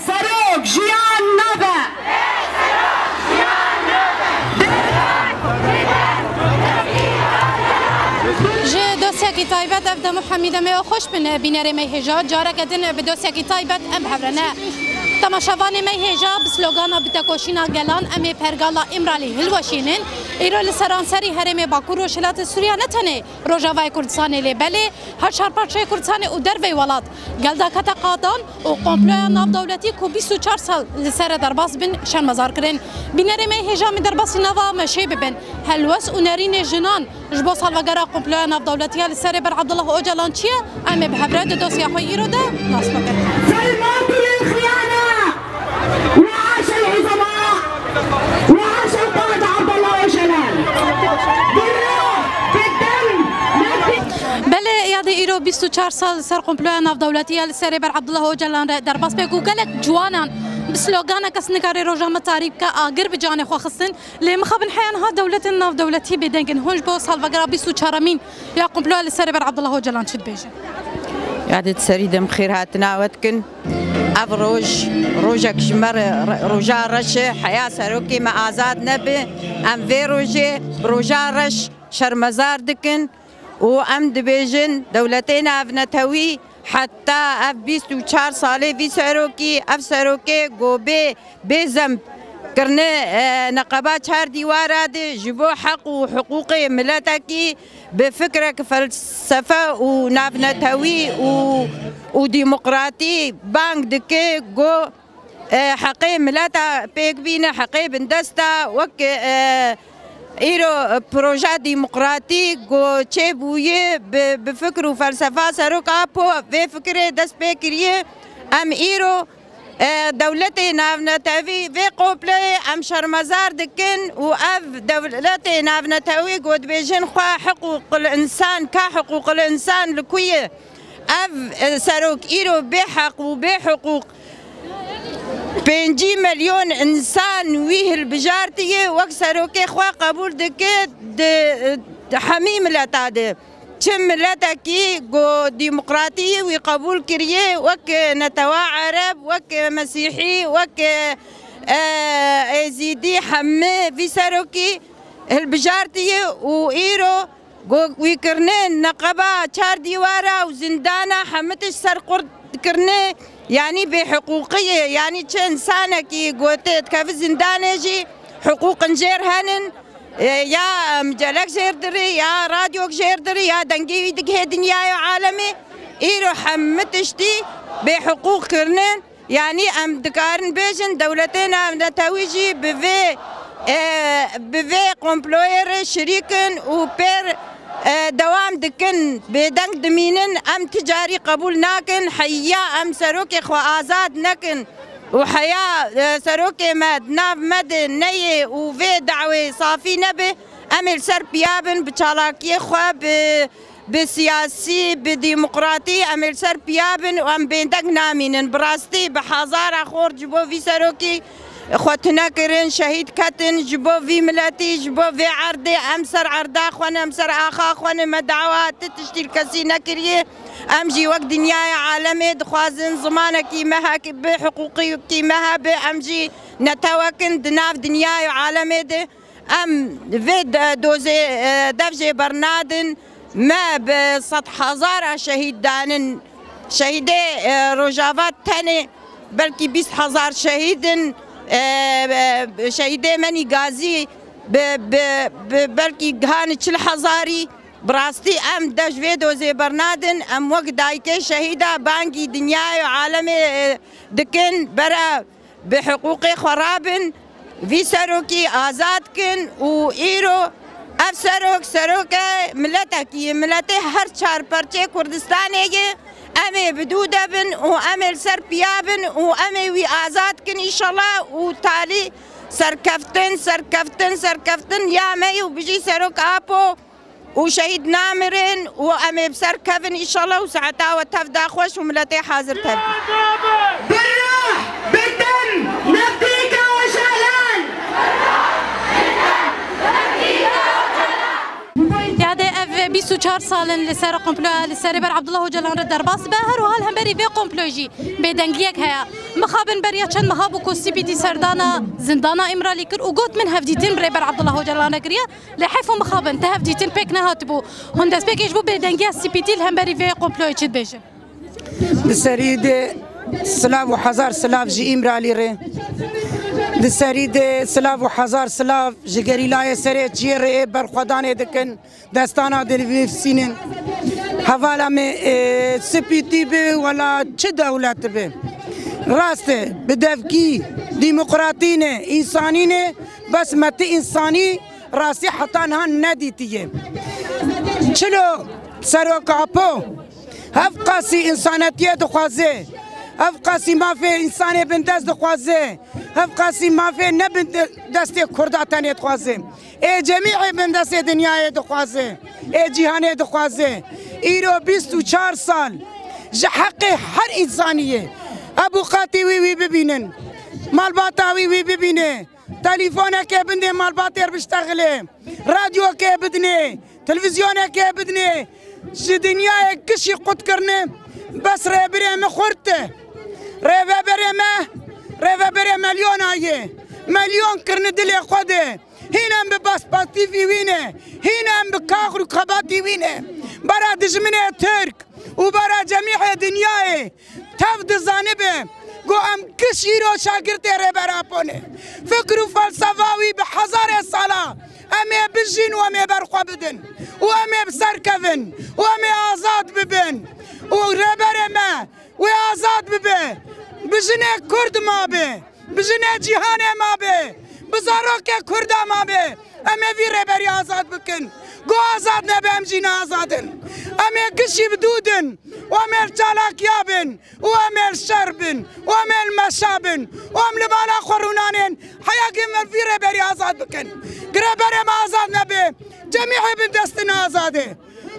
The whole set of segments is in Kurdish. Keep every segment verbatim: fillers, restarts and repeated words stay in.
Serok jiyan nabe. Ji dosyekî taybet ev dem û hemî demê we xweş bin, bînerê me hêja. Careke din bi dosyekî taybet em bi hev re ne. Temaşevanê me hêja bi slogana bi tekoşîna gelan em ê pergala Îmralî hilweşînin. Îro li seranserî herêmê Bakur Rojhilatê Sûriya ne tenê Rojavayê Kurdistanê lê belê her çar parçeyê Kurdistanê û derveyî welat gel dakete qadan û komploya navdewletî ku bîst û çar sal li ser e derbas bin şermezar kirin. Bînerê me hêja em ê derbasî nava meşê bibin. Helwest û nerînê jinan ji bo salvegera komploya navdewletî ya li serê ber Abdullah Ocalan çi ye? Em ê bi hev re di dosya xwe îro de nas bikin. Selma Turî xiyana! وعاش العظماء! وعاش القائد عبد الله اوجلان! بالروح، بالدم، بالدم! Belê, yadê îro bîst û çar sal li ser komploya navdewletî ya li serê ber Abdullah Ocalan re derbas bê ku gelek ciwanan bi sloganek kes nikare roja me tarî bike, agir bi canê xwe xistin. Lê mixabin heya niha dewletên navdewletî bêdeng in. Hûn ji bo salvegera bîst û çaremîn ya komploya li serê ber Abdullah Ocalan çi dibêjin? Yadê di serî de em xêrhatina we dikin. Ev roj, rojek ji me re, re, roja reş e. Heya serokê me azad nebe, em vê rojê bi roja reş şermezar dikin û em dibêjin dewletê navnetewî heta ev bîst û çar salê vî serokî, ev serokê go bê bê zemb kirine, e, neqeba çar dîwara de ji bo heq û hiqûqê miletekî bi fikrek felsefe û navnetewî û, û demokratî bang dike, go, e, heqê mileta pêk bîne, heqê bindesta wek, e, îro proje demokratî go çêbûye bi, bi fikr û felsefa Serok Apo vê fikirê dest pê kiriye. Em îro E, dewletê navnetewî vê komployê em şermezar dikin û ev dewletê navnetewî ku dibêjin xwe hiqûqil însan, ka hiqûqil însan li ku ye? Ev, e, serok îro bê heq û bê hiqûq pêncî milyon însan wî hilbijartiye wek serokê xwe qebûl dike di, di hemî mileta de. Çi miletekî ku demokratiyê wî qebûl kiriye, wek netewa Ereb, wek Mesîhî, wek, e, Êzîdî, hemî vî serokî hilbijartiye û îro ku wî kirine neqeba çar dîwara û zindana hemî tişt ser qurt kirine, yanî bêhiqûqî ye. Yanî çi însanekî ku tê dikeve zindanê jî hiqûqin jêr henin. E, ya micelek jêr dirî, ya radyok jêr dirî, ya dengê wî digihê dinyayê û alemê. Îro hemî tiştî bêhiqûq kirinin. Yanî em dikarin bêjin dewletê navnetewî jî bi vê, e, bi vê komployê re şirîk in û pêr, e, dewam dikin, bêdeng dimînin. Em ti carî qebûl nakin, heya em serokê xwe azad nekin. û heya, e, serokê me di nav me de neyê û vê dawê safî nebe, em ê li ser piya bin bi çalakiyê xwe, bi, bi siyasî, bi demokratî em ê li ser piya bin û em bêdeng namînin. Bi rastî bi hezara xort ji bo vî serokî xwe tune kirin, şehîd ketin, ji bo vî miletî, ji bo vê erdê em ser erda xwe ne, em ser axa xwe ne, me dawa ti tiştî li kesî nekiriye. Em jî wek dinyayê alemê dixwazin zimanekî me hek bi hiqûqîkî me hebe, em jî netewek in di nav dinyayê alemê de. Em vê de-, dozê, e, dev jê bernadin. Me bi sed hezara şehîd danin. Şehîdê, e, Rojava tenê belkî bîst hezar şehîd in. E, e, şehîdê Menî Gazî bi, bi, bi belkî gihani çil hezarî. Bi rastî em dev ji vê dozê bernadin, em wek dayikê şehîda bangî dinyayê û alemê, e, dikin, bera bi hiqûqê xwe rabin, vî serokî azad kin û îro ev serok, seroke miletekî ye, miletê her çar perçê Kurdistanê ye. Em ê bi dû de bin û em ê li ser piya bin û em ê wî azad kin înşallah û talî serkeftin, serkeftin, serkeftin ya me ye û bijî Serok Apo. û şehîd namirin û em ê bi ser kevin înşallah û saeta we tev da xweş û miletê hazir tev. Bi ruh, bi dem, nefdîka Ocalan! Yadê ev bîst û çar sal in li ser komploya li serê ber Abdullah Ocalan re derbas dibe. Her wiha li hemberî vê komplo jî bêdengiyek heye. Mixabin beriya çend meha bû ku C P T serdana zindana Îmralî kir û got, min hevdîtin bi Rêber Abdullah Ocalan re kiriye. Lê heyf û mixabin, ti hevdîtin pêk nehatibû. Hûn destpêkê ji bo bêdengiya C P T li hemberî vê komployê çi dibêjin? Di serî de silav û hezar silav ji Îmralî re. Di serî de silav û hezar silav ji gerîlayê serê çiyê re ê berxwedanê dikin. Destana dilivîfsînin. Hevala me, e, spîtî bi, wela çi dewlet bi. Rast e, bi devkî, demokratî ne, însanî ne, bes me ti însanî rastî heta niha nedîtiye. Çilo Serok Apo, ev qasî însanetiyê dixwaze, ev qasî mafê însanê bindest dixwaze, ev qasî mafê ne bin de-, destê Kurda tenê dixwaze. Ê cemî ê bindestê dinyayê dixwaze, ê cîhanê dixwaze. Îro bîst û çar sal ji heqê her însanî ye. Ebûqatê wî wî bibînin, malbata wî wî bibîne, telîfonekê bidinê malbatê re biştexile, radyokê bidinê, televîzyonekê bidinê. Ji dinyayê gişî qut kirine, bes rêbirê me xurt e. Rêveberê me, rêveberê melyona ye. Melyon kirine dilê xwe de. Hîn em bi perspektîfî wî ne, hîn em bi kaxir û xebatî wî ne. Bara dijminê Tirk û bara cemîhê dinyayê tev dizanibe ku em giş îro şagirtê Rêber Apo ne. Fikr û felsefa wî bi hezarê sala em ê bijîn û em ê ber xwe bidin û em ê bi ser kevin û em ê azad bibin û rêberê me wê azad bibe. Bi jinê Kurd mabe. Bi jinê cîhanê mabe, bi zarokê Kurda mabe, em ê vî rêberî azad bikin. Ku azad nebe, em jî ne azad in. Em ê gişî bi dû din û em ê li çalakiya bin û em ê li şer bin û em ê li meşa bin û em li mala xwe rûnanên. Heya ku em vî rêberî azad bikin. Gi rêberê me azad nebe, cemî hê bin destin azad e.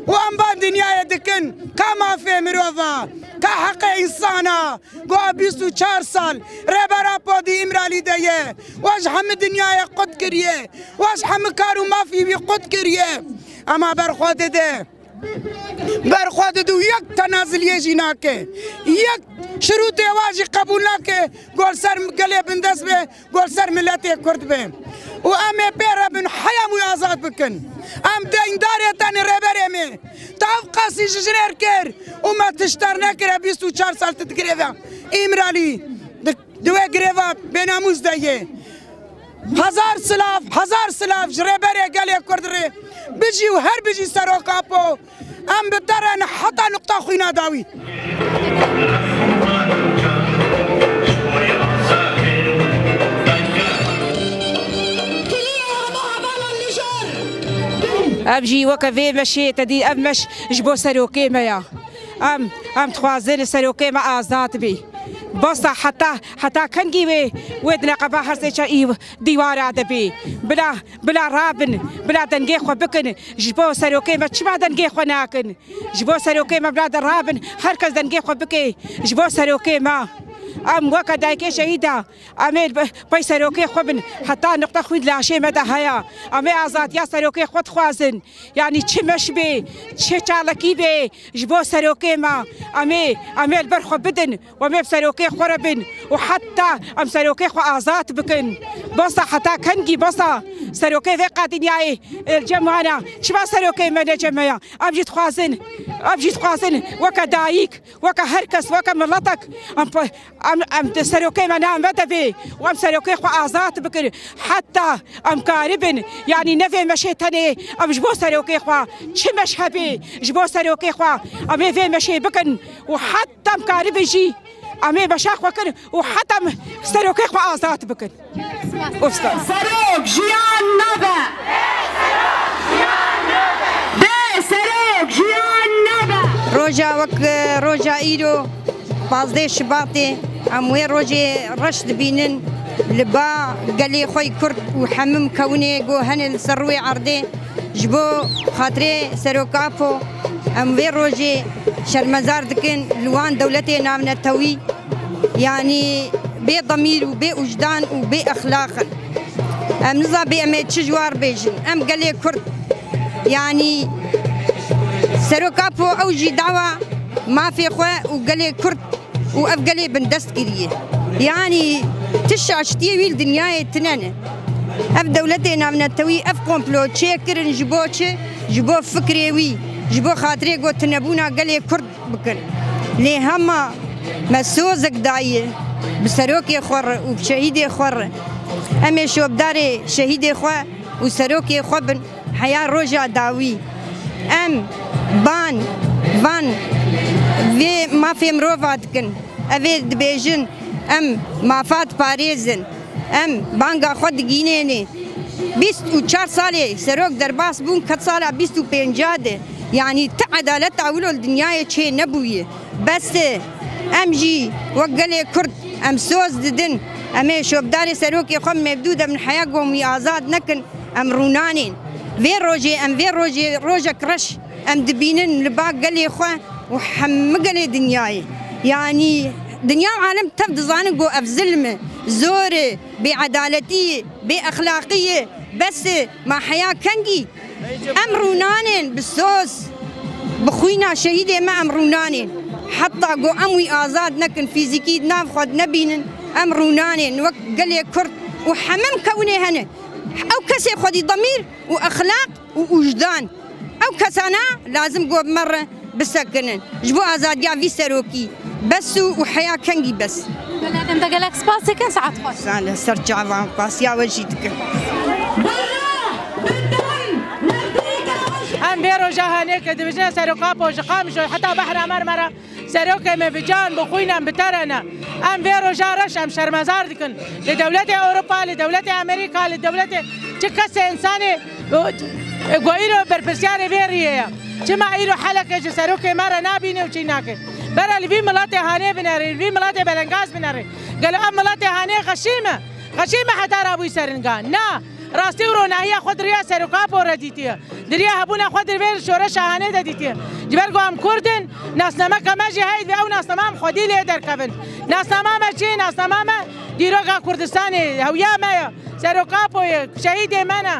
Û em van dinyayê dikin, ka mafê mirova, ka heqê însana, ku a bîst û çar sal Rêber Apo di Îmralî de ye, we ji hemî dinyayê qut kiriye, we ji hemî kar û mafî wî qut kiriye. Ema berxwe dide. Berxwe dide û yek tenaziliyê jî nake. Yek şirûtê wa jî qebûl nake, ku li ser gelê bindest be, ku li ser miletê Kurd be. Û em ê pê re bin, heya em wî azad bikin. Em deyndarê te ne rêberê me. Te ev qasî ji jinê re kir û me tişt te re nekire, bîst û çar sal tu di girêva Îmralî, di, di wê girêva bênamûs de yê. Hezar silav, hezar silav ji rêberê gelê Kurd re. Bijî û her bijî Serok Apo. Em bi te re ne heta nuqta xwîna dawî. Ev jî weke vê meşê te dî, ev meş ji bo serokê me ya. Em, em dixwazin serokê me azad bî. Basa heta, heta kengî wê, wê di neqeba hersê çar î dîwara de bî. Bila, bila rabin, bila dengê xwe bikin. Ji bo serokê me çima dengê xwe nakin? Ji bo serokê me bila de rabin, her kes dengê xwe bike. Ji bo serokê me. Em weke dayikê şehîda, em ê bi-, pey serokê xwe bin. Heta nuqta xwîn laşê me de heye. Em ê azadiya serokê xwe dixwazin. Yanî çi meş bê, çi çalakî bê, ji bo serokê me. Em ê, em ê li ber xwe bidin. Em ê bi serokê xwe re bin. Û heta em serokê xwe azad bikin. Basa heta kengî basa. Serokê vê qadinyayê, e, cem wana. Çima serokê me ne cem me ya? Em jî dixwazin, em jî dixwazin weke dayik, weke her kes, weke miletek, em, em, em di serokê me name devê û em serokê xwe azad bikin. Heta em karibin, yanî ne vê meşê tenê, em ji bo serokê xwe, çi meş hebê, ji bo serokê xwe, em ê vê meşê bikin û heta em karibin jî, em ê meşa xwe kin û heta em serokê xwe azad bikin. Usta. Serok jiyan nabe. Bê serok jiyan nabe. Roja wek, e, roja îro, pazdeh Şibatê, em wê rojê reş dibînin li ba gelê xwe yê Kurd û hemû mikewinê ku hene li ser rûyê erdê. Ji bo xatirê Serok Apo, em vê rojê şermezar dikin li wan dewletê navnetewî, yanî bê demîr û bê wijdan û bê exlaq in. Em niza bê em ê çi ji wan bêjin. Em gelê Kurd, yanî Serok Apo ew jî dawa mafê xwe û gelê Kurd û ev gelê bindest kiriye. Yanî ti şaştiyê wî li dinyayê tine ne. Ev dewletê navnetewî, ev komplo çêkirin ji bo çi? Ji bo fikrê wî, ji bo xatirê ku tunebûna gelê Kurd bikin. Lê hema me sozek daye bi serokê xwe re û bi şehîdê xwe re. Em ê şopdarê şehîdê xwe û serokê xwe bin heya roja dawî. Em ban van vê mafê mirova dikin. Ev ê dibêjin em mafa diparêzin. Em banga xwe digînênê. Bîst û çar salê serok derbas bûn, ket sala bîst û pênca de. Yanî ti edaleta wilo li dinyayê çê nebûye. Bes e. Em jî wek gelê Kurd em soz didin. Em ê şopdarê serokê xwe Mevdûd em heya gom wî azad nekin. Em rûnanên. Vê rojê, em vê rojê rojek reş em dibînin li ba gelê xwe û hemû gelê dinyayê. Yanî dinya û alem tev dizanin ku ev zilm e, zor e, bêedaletî ye, bêexlaqî ye. Bes e, ma heya kengî? Em rûnanên bi soz, bi xwîna şehîdê me em rûnanên. Heta ku em wî azad nekin, fîzîkî di nav xwe de nebînin, em rûnanên wek gelê Kurd û hemû em kewinê hene. Ew kesê xwedî demîr û exlaq û ûjdan. Ew kesana lazim ku bi me re bisekinin. Ji bo azadiya vî serokî bes û, û heya kengî bes. Belê, em te gelek spas dikin, saet xweş. Sağ ol, ser çavan, pasiya we jî dikim. Em vê roja hanê ke dibêjin seroka po ji Qamişlo heta Behra Mermera, serokê me bi can, bi xwîn em bi te re ne. Em vê roja reş em şermezar dikin. Li dewletê Ewropa, li dewletê Amerîka, li dewletê çi kesê însanê, e, ku îro berpirsiyarê vê riyê ye. Çima îro heleke ji serokê me re nabîne û çî nake? Bere li vî miletê hanê binerê, li vî miletê belengaz binerê. Gelo ev miletê hanê xeşî me? Xeşî me heta rabûyî seringa? Na. Rastî û ronahiya xwe di riya seroka po re dîtiye. Di riya hebûna xwe di vê şoreşa hanê de dîtiye. Ji ber ku em Kurd in, nasnameka me jî heye, divê ew nasnama em xwedî lê derkevin. Nasnama me çi ye? Nasnama me dîroka Kurdistanê, hewiya me ye. Seroka po ye, şehîdê me ne.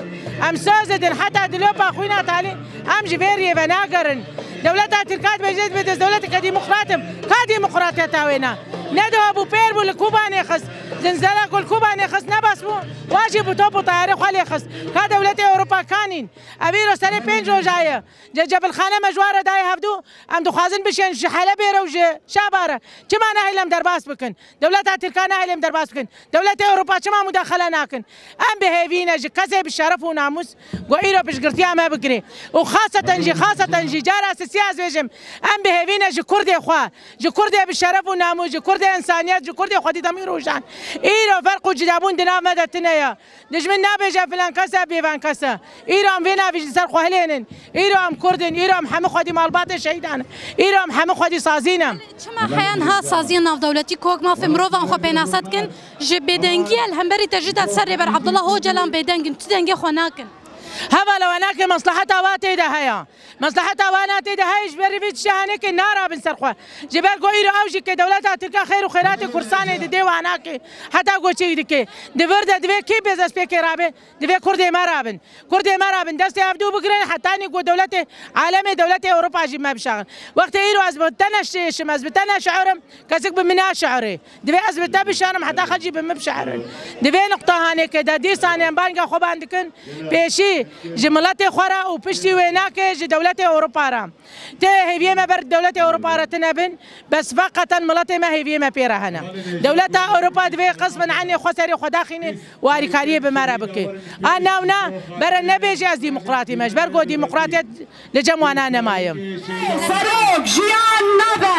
Em soz didin, heta dilopa xwîna talî, em ji vê riyê venagerin. Dewleta Tirka dibêje, dibê ez dewleteke demokrat im. Ka demokratiyeta wê ne? Ne diha bû pêr bû li Kuba nêxist. Zilzela ku li Kuba nêxist ne bes bû. Wa jî bi top û teyarê xwe lê xist. Ka dewletê Ewropa kanîn. Ev îro serê pênc roja ye. Ce-, cebilxane me ji wan re dayê hevdû. Em dixwazin bişên ji Helebê re û ji Şaba re. Çima nehêlin em derbas bikin? Dewleta Tirka nehêlin em derbas bikin. Dewletê Ewropa çima mudaxele nakin? Em bi hêvî ne ji kesê bi şeref û namûs ku îro piştgirtiya me bigirê. Û xaseten jî, xaseten jî cara sisiya ez bêjim. Em bi hêvî ne ji Kurdê xwe, ji Kurdê bi şeref û namûs, ji Kurdê însaniyet, ji Kurdê xwedî demî rojan. Îro ferq û cudabûn di nav me de tune ye. Dijmin nabêje filan kes e, bêvan kes e. Îro em vê navî ji ser xwe hilênin. Îro em Kurd in, îro em hemû xwedî malbatê şehîdan in. Îro em hemû xwedî sazî ne. Çima heya niha saziyên navdewletî ku wek mafê mirovan xwe pênase dikin, ji bêdengiyê li hemberî tecrîda li ser Rêber Abdullah Ocalan bêdeng in, tu dengê xwe nakin? Hevala we nake, mesleheta wa tê de heye. Mesleheta wana tê de heye, ji ber vê tiştê hanê ke narabin ser xwe. Ji ber ku îro ew jî ke dewleta Tirka xêr û xêratê Kurdistanê didê wana ke heta ku çêk dike. Di vir de divê kê bi destpêkê rabe? Divê Kurdê me rabin. Kurdê me rabin, destê hevdû bigirin, hetanî ku dewletê alemê, dewletê Ewropa jî me bişaxin. Wextê îro ez bi te neşêşim, ez bi te neşerim, kesik bi min naşeirê. Divê ez bi te bişerim, heta xelk jî bi min bişerin. Divê nuqta hanê ke de dîsanê em banga xwe ban dikin, pêşî ji miletê xwe re û piştî wê nake ji dewletê Ewropa re. Tê hêviyê me ber dewletê Ewropa re tune bin, bes feqeten miletê me hêviyê me pê re hene. Dewleta Ewropa divê qismin enê xwe serê xwe daxîne û harîkariyê bi me re bike. A newna bere nebêje ez demokratî me, ji ber ku demokratiyet li cem wana nemaye. Serok jiyan nabe!